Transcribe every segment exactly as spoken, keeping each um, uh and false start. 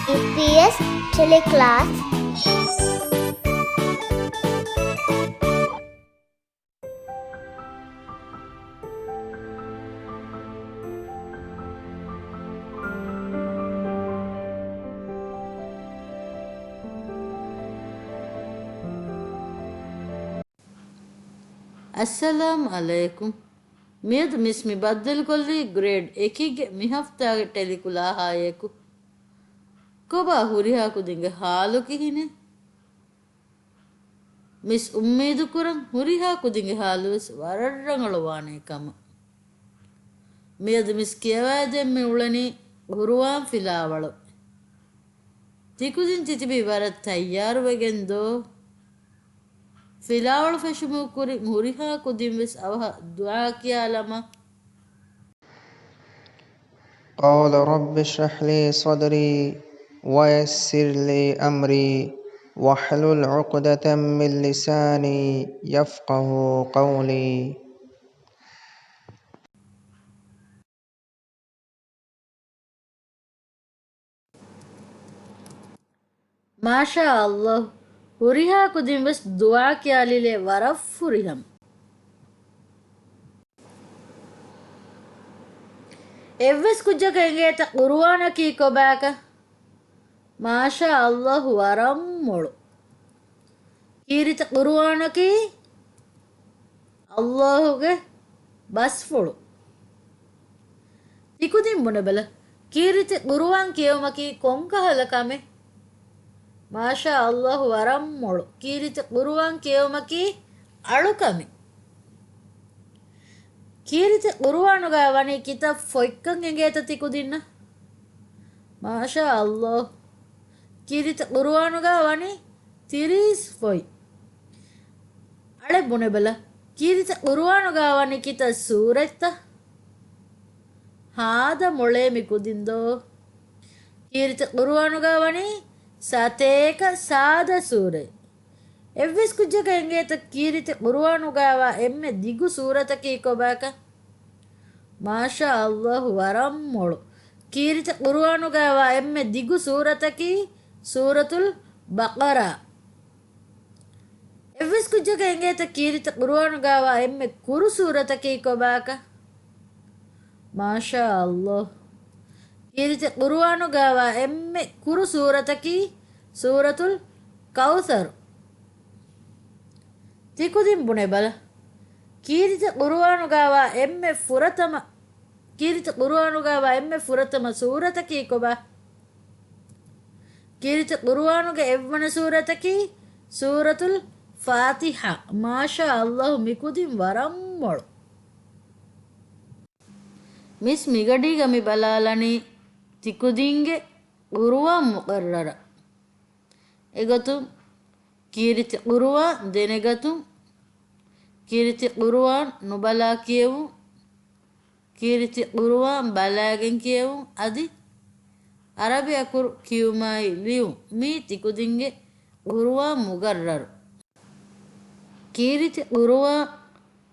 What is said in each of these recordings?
އީޕީއެސް ޓެލިކްލާސް. އައްސަލާމް ޢަލައިކުމް. މިއަދު މިސް މި ބައްދަލުކޮށްލީ ގްރޭޑް އެކެއްގެ މި ހަފްތާގެ ޓެލިކުލާހާއެކު. ކޮބާ ހުރިހާ ކުދިންގެ ހާލު ކިހިނެއް؟ މިސް އުއްމީދުކުރަން ހުރިހާ ކުދިންގެ ހާލުވެސް ވަރަށް ރަނގަޅުވާނޭ ކަމަށް. މިއަދު މިސް ކިޔަވައިދޭން މި އުޅެނީ ޤުރުއާން ފިލާވަޅު. ތިކުދިން ތިތިބީ ވަރަށް ތައްޔާރުވެގެން ދޯ؟ ފިލާވަޅު ފެށުމުގެ ކުރިން ހުރިހާ ކުދިން ވެސް އަވަހަށް ދުޢާ ކިޔާލަމާ. قال رب اشرح لي صدري ويسر لي أمري واحلل عقدة من لساني يفقه قولي. މާޝާ ﷲ، ހުރިހާ ކުދިން ވެސް ދުޢާ ކިޔާލިލޭ ވަރަށް ފުރިހަމަ. އެއްވެސް ކުއްޖަކަށް އެނގޭތަ ޤުރުއާނަކީ ކޮބާކަށް؟ މާޝާ ﷲ، ވަރަށް މޮޅު. ކީރިތި ޤުރުއާނަކީ ﷲ ގެ ބަސްފުޅު. ތިކުދިން ބުނެބަލަ، ކީރިތި ޤުރުއާން ކިޔެވުމަކީ ކޮންކަހަލަ ކަމެއް؟ މާޝާ ﷲ، ވަރަށް މޮޅު. ކީރިތި ޤުރުއާން ކިޔެވުމަކީ އަޅުކަމެއް. ކީރިތި ޤުރުއާނުގަ ވަނީ ކިތައް ފޮތްކަން އެނގޭތަ ތިކުދިންނަށް؟ މާޝާ ﷲ. ކީރިތި ޤުރުއާނުގަ ވަނީ ތިރީސް ފޮތް. އަޅެ ބުނެބަލަ، ކީރިތި ޤުރުއާނުގަ ވަނީ ކިތައް ސޫރަތްތަ؟ ހާދަ މޮޅޭ މި ކުދިން ދޯ؟ ކީރިތި ޤުރުއާނުގަ ވަނީ ސަތޭކަ ސާދަ ސޫރަތް. އެއްވެސް ކުއްޖަކަށް އެނގޭތަ ކީރިތި ޤުރުއާނުގައިވާ އެންމެ ދިގު ސޫރަތަކީ ކޮބާކަށް؟ މާޝާ ﷲ، ވަރަށް މޮޅު. ކީރިތި ޤުރުއާނުގައިވާ އެންމެ ދިގު ސޫރަތަކީ ސޫރަތުލް ބަޤަރާ. އެއްވެސް ކުއްޖަކަށް އެނގޭތަ ކީރިތި ޤުރުއާނުގައިވާ އެންމެ ކުރު ސޫރަތަކީ ކޮބާކަށް؟ މާޝާ ﷲ. ކީރިތި ޤުރުއާނުގައިވާ އެންމެ ކުރު ސޫރަތަކީ ސޫރަތުލް ކައުސަރު. ތިކުދިން ބުނެބަލަ. ކީރިތި ޤުރުއާނުގައިވާ އެންމެ ފުރަތަމަ، ކީރިތި ޤުރުއާނުގައިވާ އެންމެ ފުރަތަމަ ސޫރަތަކީ ކޮބާ؟ ކީރިތި ޤުރުއާނުގެ އެއްވަނަ ސޫރަތަކީ ސޫރަތުލް ފާތިޙާ. މާޝާ ﷲ، މިކުދިން ވަރަށް މޮޅު. މިސް މިގަޑީގަ މި ބަލާލަނީ ތިކުދިންގެ ޤުރުއާން މުޤައްރަރަށް. އެގޮތުން ކީރިތި ޤުރުއާން ދެނެގަތުން، ކީރިތި ޤުރުއާން ނުބަލާ ކިޔެވުން، ކީރިތި ޤުރުއާން ބަލާގެން ކިޔެވުން އަދި ޢަރަބި އަކުރު ކިޔުމާއި ލިޔުން، މީ ތިކުދިންގެ ޤުރުއާން މުޤައްރަރު. ކީރިތި ޤުރުއާން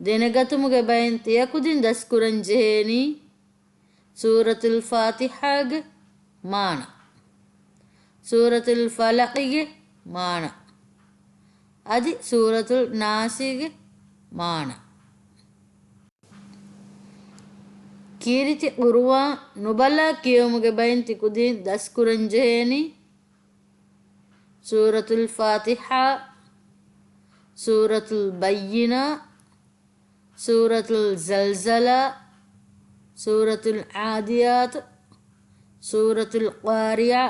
ދެނެގަތުމުގެ ބައިން ތިޔަކުދިން ދަސްކުރަން ޖެހޭނީ، ސޫރަތުލް ފާތިޙާގެ މާނަ، ސޫރަތުލް ފަލަޤިގެ މާނަ، އަދި ސޫރަތުލް ނާސީގެ މާނަ. ކީރިތި ޤުރުއާން ނުބަލާ ކިޔެވުމުގެ ބައިން ތިކުދިން ދަސްކުރަން ޖެހޭނީ، ސޫރަތުލް ފާތިޙާ، ސޫރަތުލް ބައްޔިނާ، ސޫރަތުލް ޒަލްޒަލާ، ސޫރަތުލް ޢާދިޔާތު، ސޫރަތުލް ޤާރިޢާ،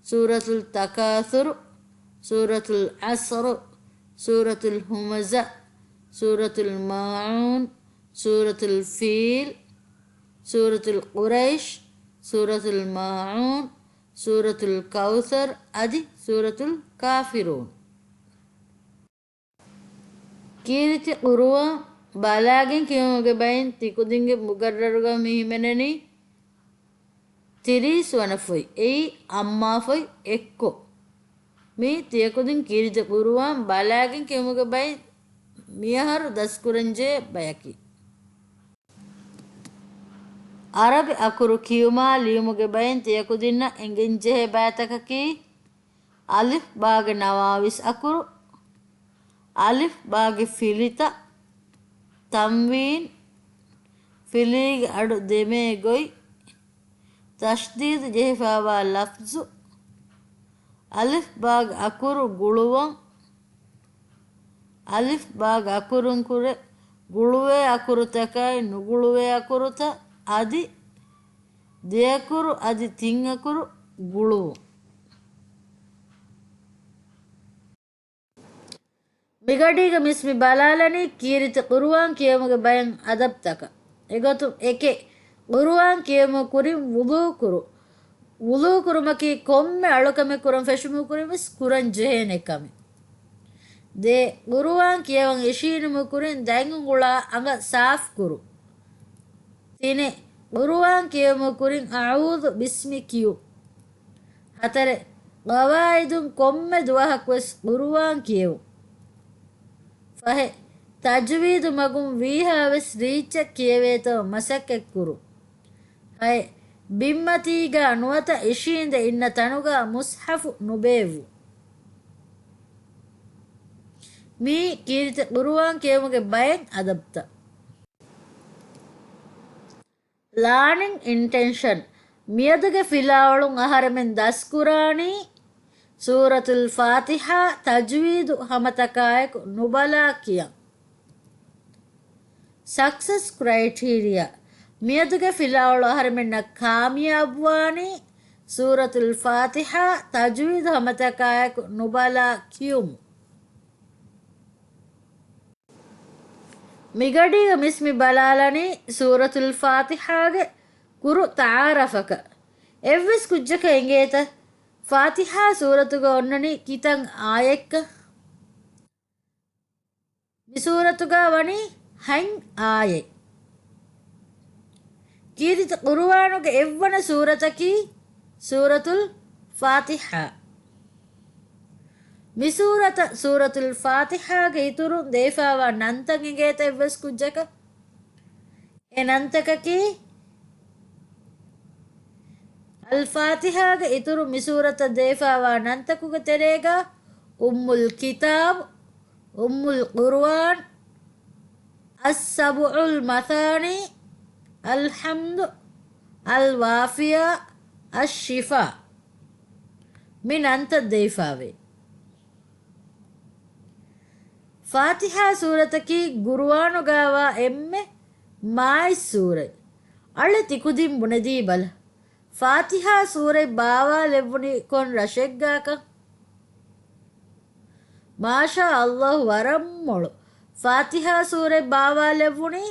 ސޫރަތުލް ތަކާޘުރު، ސޫރަތުލް ޢަޞްރު، ސޫރަތުލް ހުމަޒާ، ސޫރަތުލް މާޢޫން، ސޫރަތުލް ފީލް، ސޫރަތުލް ޤުރައިޝް، ސޫރަތުލް މާޢޫން، ސޫރަތުލް ކައުޘަރު އަދި ސޫރަތުލް ކާފިރޫން. ކީރިތި ޤުރުއާން ބަލާގެން ކިޔުމުގެ ބައިން ތިކުދިންގެ މުޤައްރަރުގަ މި ހިމެނެނީ ތިރީސް ވަނަ ފޮތް، އެއީ އައްމާ ފޮތް އެއްކޮށް. މީ ތިޔަކުދިން ކީރިތި ޤުރުއާން ބަލާގެން ކިޔުމުގެ ބައިން މިއަހަރު ދަސްކުރަންޖެހޭ ބަޔަކީ. ޢަރަބި އަކުރު ކިޔުމާ ލިޔުމުގެ ބައިން ތިޔަކުދިންނަށް އެނގެންޖެހޭ ބައިތަކަކީ، އަލިފް ބާގެ ނަވާވީސް އަކުރު، އަލިފް ބާގެ ފިލިތައް، ތަންވީން، ފިލީގެ އަޑު ދެމޭ ގޮތް، ތަޝްދީދު ޖެހިފާވާ ލަފްޒު، އަލިފް ބާގެ އަކުރު ގުޅުވަން، އަލިފް ބާގެ އަކުރުން ކުރެ ގުޅުވޭ އަކުރުތަކާއި ނުގުޅުވޭ އަކުރުތައް އަދި ދެއަކުރު އަދި ތިންއަކުރު ގުޅުވުން. މިގަޑީގަ މިސް މި ބަލާލަނީ ކީރިތި ޤުރުއާން ކިޔެވުމުގެ ބައެއް އަދަބްތަކަށް. އެގޮތުން، އެކެއް، ޤުރުއާން ކިޔެވުމުގެ ކުރިން ވުޟޫ ކުރު. ވުޟޫ ކުރުމަކީ ކޮންމެ އަޅުކަމެއް ކުރަން ފެށުމުގެ ކުރިން ވެސް ކުރަން ޖެހޭނެ ކަމެއް. ދޭ، ޤުރުއާން ކިޔަވަން އިށީނުމުގެ ކުރިން ދަތް އުނގުޅާ އަނގަ ސާފު ކުރު. ތިނެއް، ޤުރުއާން ކިޔެވުމުގެ ކުރިން އަޢޫޛު ބިސްމި ކިޔުން. ހަތަރެއް، ޤަވާއިދުން ކޮންމެ ދުވަހަކުވެސް ޤުރުއާން ކިޔެވުން. ފަހެއް، ތަޖްވީދު މަގުން ވީހާވެސް ރީއްޗަށް ކިޔެވޭތޯ މަސައްކަތްކުރުން. ހައެއް، ބިންމަތީގާ ނުވަތަ އިށީނދެ އިންނަ ތަނުގާ މުޞްޙަފު ނުބޭއްވުން. މިއީ ކީރިތި ޤުރުއާން ކިޔެވުމުގެ ބައެއް އަދަބްތައް. ލާނިން އިންޓެންޝަން. މިއަދުގެ ފިލާވަޅުން އަހަރެމެން ދަސްކުރާނީ ސޫރަތުލް ފާތިޙާ ތަޖްވީދު ހަމަތަކާއެކު ނުބަލާ ކިޔަން. ސަކްސެސް ކްރައިޓީރިއާ. މިއަދުގެ ފިލާވަޅު އަހަރެމެންނަށް ކާމިޔާބުވާނީ ސޫރަތުލް ފާތިޙާ ތަޖްވީދު ހަމަތަކާއެކު ނުބަލާ ކިޔުމުން. މިގަޑީގަ މިސް މި ބަލާލަނީ ސޫރަތުލް ފާތިޙާގެ ކުރު ތަޢާރަފަކަށް. އެއްވެސް ކުއްޖަކަށް އެނގޭތަ؟ ފާތިޙާ ސޫރަތުގަ އޮންނަނީ ކިތަން އާޔަތްކަން؟ މި ސޫރަތުގަ ވަނީ ހަތް އާޔަތް. ކީރިތި ޤުރުއާނުގެ އެއްވަނަ ސޫރަތަކީ ސޫރަތުލް ފާތިޙާ. މި ސޫރަތަށް ސޫރަތުލް ފާތިޙާގެ އިތުރުން ދެވިފާވާ ނަންތައް އެނގޭތަ އެއްވެސް ކުއްޖަކަށް؟ އެ ނަންތަކަކީ، އަލް ފާތިޙާގެ އިތުރު މި ސޫރަތަށް ދެވިފާވާ ނަންތަކުގެ ތެރޭގަ އުއްމުލް ކިތާބް، އުއްމުލް ޤުރުއާން، އައްސަބުޢުލް މަޘާނީ، އަލްޙަމްދު، އަލް ވާފިޔާ، އައްޝިފާ މި ނަންތައް ދެވިފާވޭ. ފާތިޙާ ސޫރަތަކީ ޤުރުއާނުގައިވާ އެންމެ މާތް ސޫރަތް. އަޅެ ތިކުދިން ބުނެދީބަލަ. ފާތިޙާ ސޫރަތް ބާވާލެއްވުނީ ކޮން ރަށެއްގާކަން؟ މާޝާ ﷲ، ވަރަށް މޮޅު. ފާތިޙާ ސޫރަތް ބާވާލެއްވުނީ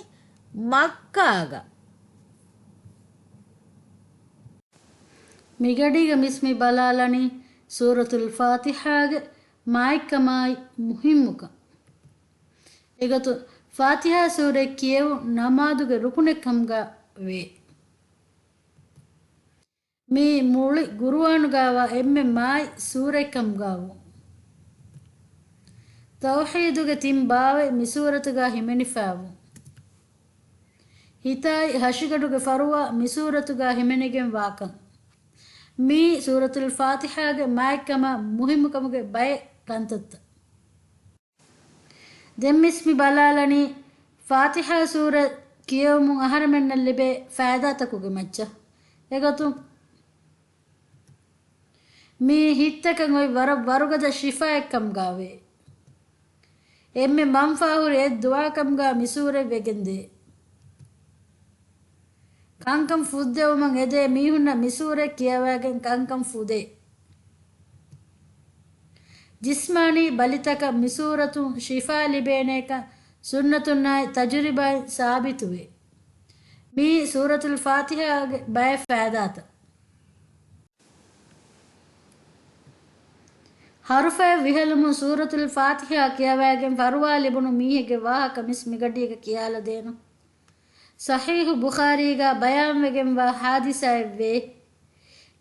މައްކާގަ. މިގަޑީގަ މިސް މި ބަލާލަނީ ސޫރަތުލް ފާތިޙާގެ މާތްކަމާއި މުހިއްމުކަން. އެގޮތުން، ފާތިޙާ ސޫރަތް ކިޔެވުން ނަމާދުގެ ރުކުނެއް ކަމުގަ ވޭ. މިއީ މުޅި ޤުރުއާނުގައިވާ އެންމެ މާތް ސޫރަތް ކަމުގަ ވުން. ތައުޙީދުގެ ތިން ބާވަތް މި ސޫރަތުގަ ހިމެނިފައިވުން. ހިތާއި ހަށިގަނޑުގެ ފަރުވާ މި ސޫރަތުގަ ހިމެނިގެން ވާކަން. މިއީ ސޫރަތުލް ފާތިޙާގެ މާތްކަމާ މުހިއްމުކަމުގެ ބައެއް ކަންތައްތައް. ދެން މިސް މި ބަލާލަނީ، ފާތިޙާ ސޫރަ ކިޔެވުމުން އަހަރެމެންނަށް ލިބޭ ފައިދާތަކުގެ މައްޗަށް. އެގޮތުން، މި ހިތްތަކަށް އޮތް ވަރަށް ވަރުގަދަ ޝިފާއެއްކަމުގަ ވޭ. އެންމެ މަންފާހުރި އެއް ދުޢާކަމުގަ މި ސޫރަތް ވެގެންދޭ. ކަންކަން ފުއްދެވުމަށް އެދޭ މީހުންނަށް މި ސޫރަތް ކިޔަވައިގެން ކަންކަން ފުދޭ. ޖިސްމާނީ ބަލިތަކަށް މި ސޫރަތުން ޝިފާ ލިބޭނޭކަން ސުންނަތުންނާއި ތަޖުރިބާއިން ސާބިތުވޭ. މިއީ ސޫރަތުލް ފާތިޙާގެ ބައެއް ފައިދާތައް. ހަރުފައެއް ވިހެލުމުން ސޫރަތުލް ފާތިޙާ ކިޔަވައިގެން ފަރުވާ ލިބުނު މީހެއްގެ ވާހަކަ މިސް މިގަޑީގަ ކިޔާލަދޭނަން. ޞަޙީޙު ބުޚާރީގަ ބަޔާންވެގެންވާ ޙާދިސާއެއްވޭ.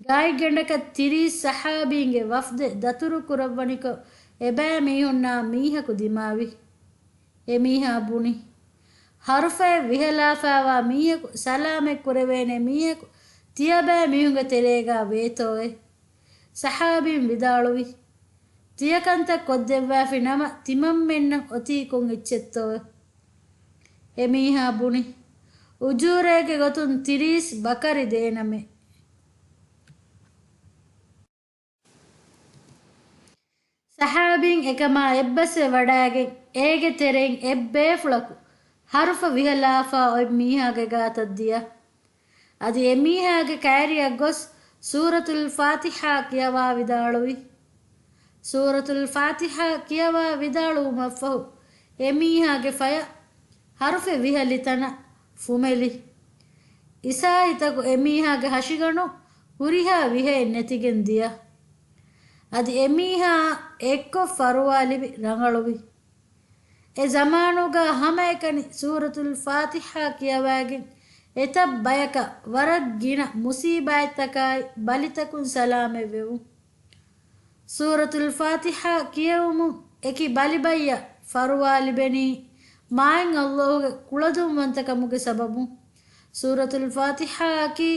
ގާތްގަނޑަކަށް ތިރީސް ޞަޙާބީންގެ ވަފްދެއް ދަތުރުކުރައްވަނިކޮށް، އެބައިމީހުންނާ މީހަކު ދިމާވި. އެމީހާ ބުނި، ހަރުފައެއް ވިހަލާފައިވާ މީހަކު ސަލާމަތް ކުރެވޭނެ މީހަކު ތިޔަބައި މީހުންގެ ތެރޭގަ ވޭތޯއޭ؟ ޞަޙާބީން ވިދާޅުވި، ތިޔަ ކަންތައް ކޮށްދެއްވާފި ނަމަ ތިމަންމެންނަށް އޮތީ ކޮން އެއްޗެއްތޯއޭ؟ އެމީހާ ބުނި، އުޖޫރައިގެ ގޮތުން ތިރީސް ބަކަރި ދޭނަމޭ. ޞަޙާބީން އެކަމާ އެއްބަސްވެ ވަޑައިގެން އޭގެ ތެރެއިން އެއްބޭފުޅަކު ހަރުފަ ވިހަލާފަ އޮތް މީހާގެ ގާތަށް ދިޔަ. އަދި އެމީހާގެ ކައިރިއަށް ގޮސް ސޫރަތުލް ފާތިޙާ ކިޔަވާ ވިދާޅުވި. ސޫރަތުލް ފާތިޙާ ކިޔަވާ ވިދާޅުވުމަށްފަހު އެމީހާގެ ފަޔަށް ހަރުފެއް ވިހަލި ތަނަށް ފުމެލި. އިސާހިތަކު އެމީހާގެ ހަށިގަނޑު ހުރިހާ ވިހައެއް ނެތިގެން ދިޔަ. އަދި އެމީހާ އެއްކޮށް ފަރުވާ ލިބި ރަނގަޅުވި. އެ ޒަމާނުގަ ހަމައެކަނި ސޫރަތުލް ފާތިޙާ ކިޔަވައިގެން އެތައް ބަޔަކަށް ވަރަށް ގިނަ މުޞީބާތްތަކާއި ބަލިތަކުން ސަލާމަތްވެވުން. ސޫރަތުލް ފާތިޙާ ކިޔެވުމުން އެކި ބަލިބައްޔަށް ފަރުވާ ލިބެނީ މާތް ﷲ ގެ ކުޅަދުންވަންތަކަމުގެ ސަބަބުން. ސޫރަތުލް ފާތިޙާއަކީ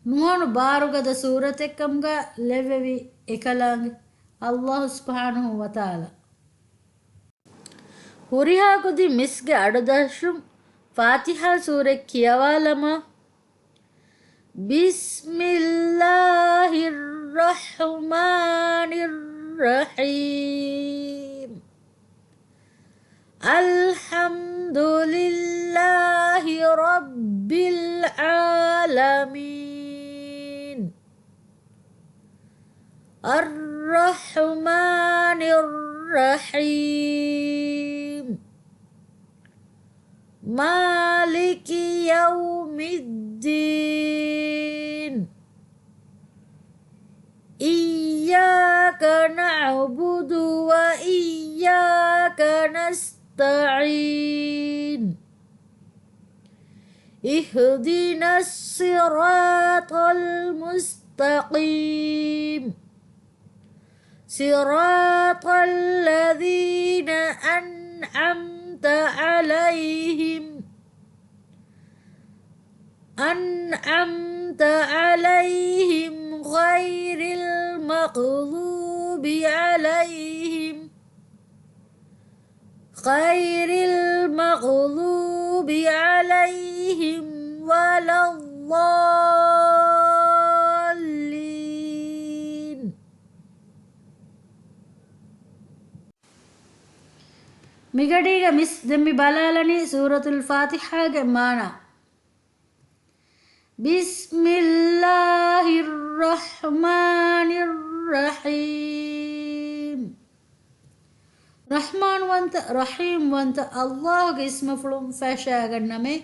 ނުހަނު ބާރުގަދަ ސޫރަތެއްކަމުގަ ލެއްވެވި އެކަލާނގެ ﷲ ސުބްޙާނަހޫ ވަތަޢާލާ. ހުރިހާ ކުދިން މިސްގެ އަޑުދަށުން ފާތިޙާ ސޫރަތް ކިޔަވާލަމާ. بسم الله الرحمن الرحيم. الحمد لله رب العالمين. الرحمن الرحيم. مالك يوم الدين. إياك نعبد وإياك نستعين. اهدنا الصراط المستقيم. صراط الذين أنعمت عليهم، أنعمت عليهم غير المغضوب عليهم، غير المغضوب عليهم ولا الضالين. މިގަޑީގަ މިސް ދެން މި ބަލާލަނީ ސޫރަތުލް ފާތިޙާގެ މާނަ. بسم الله الرحمن الرحيم. ރަޙްމާންވަންތަ، ރަޙީމްވަންތަ ﷲ ގެ އިސްމުފުޅުން ފަށައިގަންނަމޭ.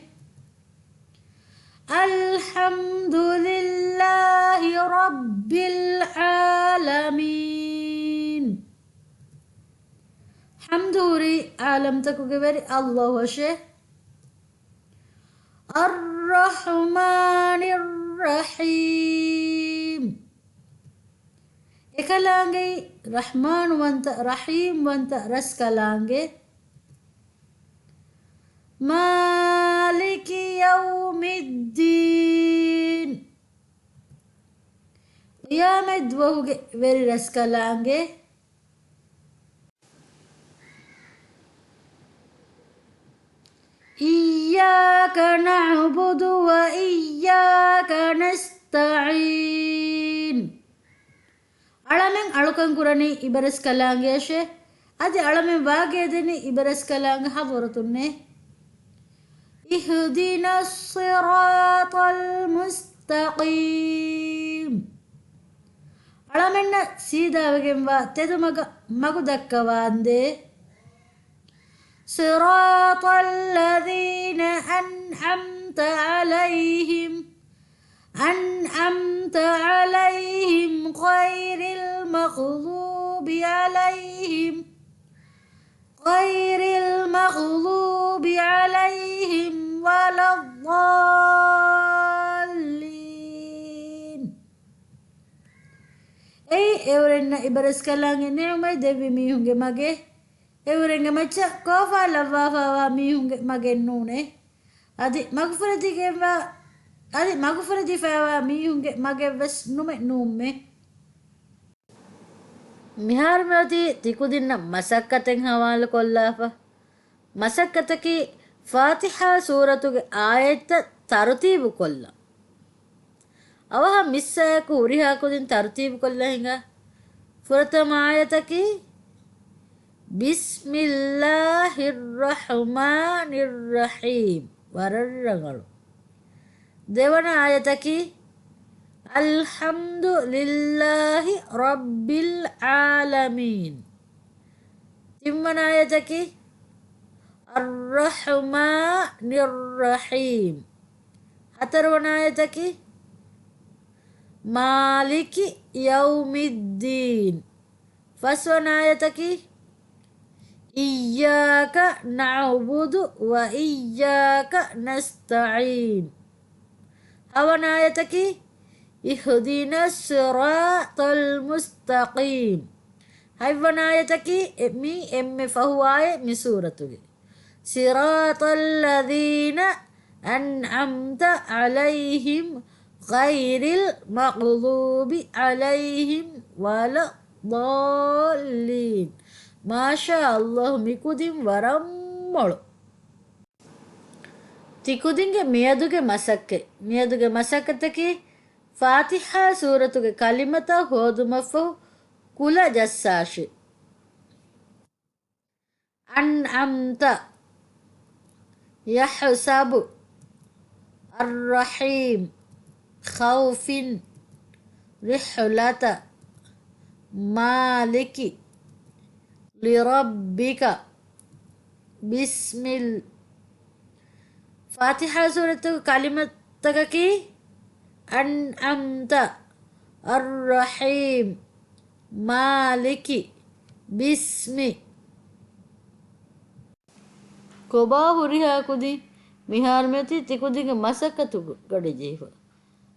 الحمد لله رب العالمين. ޙަމްދު ހުރީ ޢާލަމްތަކުގެ ވެރި ﷲ އަށޭ. الرحمن الرحيم. އެކަލާނގެއީ ރަޙްމާންވަންތަ، ރަޙީމްވަންތަ ރަސްކަލާނގެ. مالك يوم الدين. ޤިޔާމަތްދުވަހުގެ ވެރި ރަސްކަލާނގެ. إياك نعبد وإياك نستعين. އަޅަމެން އަޅުކަން ކުރަނީ އިބަރަސްކަލާނގެއަށޭ. އަދި އަޅަމެން ވާގިޔަދެނީ އިބަރަސްކަލާނގެ ޙަޟްރަތުންނޭ. اهدنا الصراط المستقيم. އަޅަމެންނަށް ސީދާވެގެންވާ ތެދުމަގަށް މަގު ދައްކަވާނދޭ. صراط الذين أنعمت عليهم، أنعمت عليهم غير المغضوب عليهم، غير المغضوب عليهم ولا الضالين. އެއީ އެއުރެންނަށް އިބަރަސްކަލާނގެ ނިޢުމަތް ދެއްވި މީހުންގެ މަގޭ. އެއުރެންގެ މައްޗަށް ކޯފާ ލައްވާފައިވާ މީހުންގެ މަގެއް ނޫނޭ. އަދި މަގުފުރެދިގެންވާ، އަދި މަގުފުރެދިފައިވާ މީހުންގެ މަގެއްވެސް ނުމެ ނޫންމޭ. މިހާރު މިއޮތީ ތިކުދިންނަށް މަސައްކަތެއް ހަވާލުކޮށްލާފަ. މަސައްކަތަކީ ފާތިޙާ ސޫރަތުގެ އާޔަތްތައް ތަރުތީބުކޮށްލަން. އަވަހަށް މިސްއާޔަތް ހުރިހާ ކުދިން ތަރުތީބުކޮށްލާ ހިނގާ. ފުރަތަމަ އާޔަތަކީ، بسم الله الرحمن الرحيم. ވަރަށް ރަނގަޅު. ދެވަނަ އާޔަތަކީ، الحمد لله رب العالمين. ތިންވަނަ އާޔަތަކީ، الرحمن الرحيم. ހަތަރުވަނަ އާޔަތަކީ، مالك يوم الدين. ފަސްވަނަ އާޔަތަކީ، إياك نعبد وإياك نستعين. ހަވަނަ އާޔަތަކީ، اهدنا الصراط المستقيم. ހަތްވަނަ އާޔަތަކީ، އެ، މީ އެންމެ ފަހު އާޔަތް މި ސޫރަތުގެ. صراط الذين أنعمت عليهم غير المغضوب عليهم ولا الضالين. މާޝާ ﷲ، މިކުދިން ވަރަށް މޮޅު. ތިކުދިންގެ މިއަދުގެ މަސައްކަތް. މިއަދުގެ މަސައްކަތަކީ ފާތިޙާ ސޫރަތުގެ ކަލިމަތައް ހޯދުމަށްފަހު ކުލަ ޖައްސާށި. أنعمت، يحسب، الرحيم، خوف، رحلة، مالك، لربك، بسم ال-، ފާތިޙާ ސޫރަތުގެ ކަލިމަތަކަކީ، أنعمت، الرحيم، مالك، بسم. ކޮބާ ހުރިހާ ކުދިން؟ މިހާރު މިއޮތީ ތިކުދިންގެ މަސައްކަތު ގަޑިޖެހިފަ.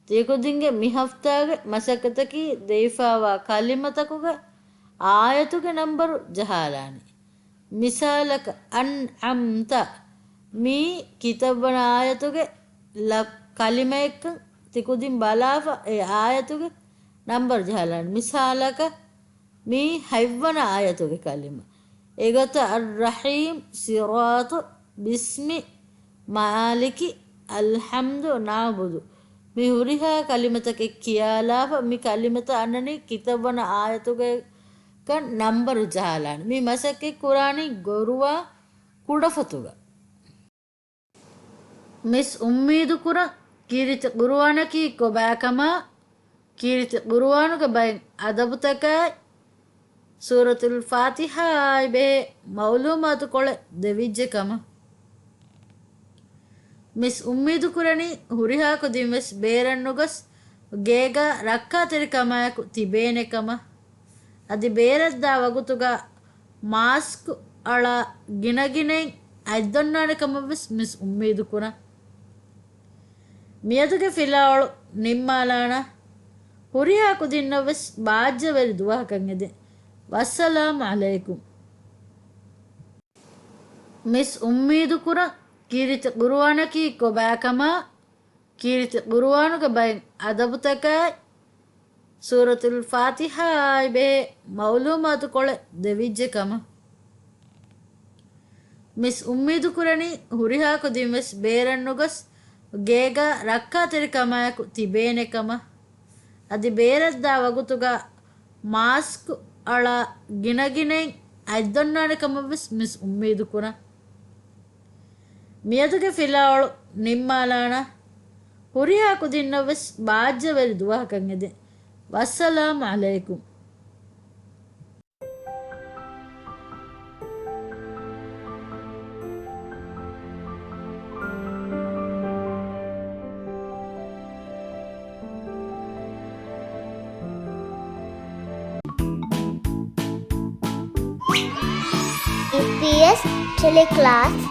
ތިކުދިންގެ މި ހަފްތާގެ މަސައްކަތަކީ ދެވިފައިވާ ކަލިމަތަކުގެ އާޔަތުގެ ނަންބަރު ޖަހާލާނެ. މިސާލަކަށް، أنعمت، މީ ކިތައްވަނަ އާޔަތުގެ ލަ-، ކަލިމައެއްކަން ތިކުދިން ބަލާފަ އެ އާޔަތުގެ ނަންބަރު ޖަހާލާނެ. މިސާލަކަށް، މީ ހަތްވަނަ އާޔަތުގެ ކަލިމަ. އެގޮތަށް الرحيم، صراط، بسم، مالك، الحمد، نعبد. މި ހުރިހާ ކަލިމަތަކެއް ކިޔާލާފަ، މި ކަލިމަތައް އަންނަނީ ކިތައްވަނަ އާޔަތުގައިކަން ނަންބަރު ޖަހާލާނެ. މި މަސައްކަތް ކުރާނީ ގުރުއާން ކުޑަފޮތުގަ. މިސް އުއްމީދުކުރަން ކީރިތި ޤުރުއާނަކީ ކޮބާކަމާ، ކީރިތި ޤުރުއާނުގެ ބައެއް އަދަބުތަކާއި، ސޫރަތުލް ފާތިޙާއާއި ބެހޭ މަޢުލޫމާތުކޮޅެއް ދެވިއްޖެ ކަމަށް. މިސް އުއްމީދުކުރަނީ ހުރިހާ ކުދިންވެސް ބޭރަށްނުގޮސް ގޭގަ ރައްކާތެރިކަމާއެކު ތިބޭނެ ކަމަށް. އަދި ބޭރަށްދާ ވަގުތުގަ މާސްކު އަޅާ ގިނަގިނައިން އަތްދޮންނާނެ ކަމަށްވެސް މިސް އުއްމީދުކުރަން. މިއަދުގެ ފިލާވަޅު ނިންމާލާނަން. ހުރިހާ ކުދިންނަށްވެސް ބާއްޖަވެރި ދުވަހަކަށް އެދެން. ވައްސަލާމް ޢަލައިކުމް. މިސް އުއްމީދުކުރަން ކީރިތި ޤުރުއާނަކީ ކޮބާކަމާ، ކީރިތި ޤުރުއާނުގެ ބައެއް އަދަބުތަކާއި، ސޫރަތުލް ފާތިޙާއާއި ބެހޭ މަޢުލޫމާތުކޮޅެއް ދެވިއްޖެ ކަމަށް. މިސް އުއްމީދުކުރަނީ ހުރިހާ ކުދިންވެސް ބޭރަށްނުގޮސް ގޭގަ ރައްކާތެރިކަމާއެކު ތިބޭނެ ކަމަށް. އަދި ބޭރަށްދާ ވަގުތުގަ މާސްކު އަޅާ ގިނަގިނައިން އަތްދޮންނާނެ ކަމަށްވެސް މިސް އުއްމީދުކުރަން. މިއަދުގެ ފިލާވަޅު ނިންމާލާނަން. ހުރިހާ ކުދިންނަށްވެސް ބާއްޖަވެރި ދުވަހަކަށް އެދެން. ވައްސަލާމް ޢަލައިކުމް. އީޕީއެސް ޓެލެކްލާސް.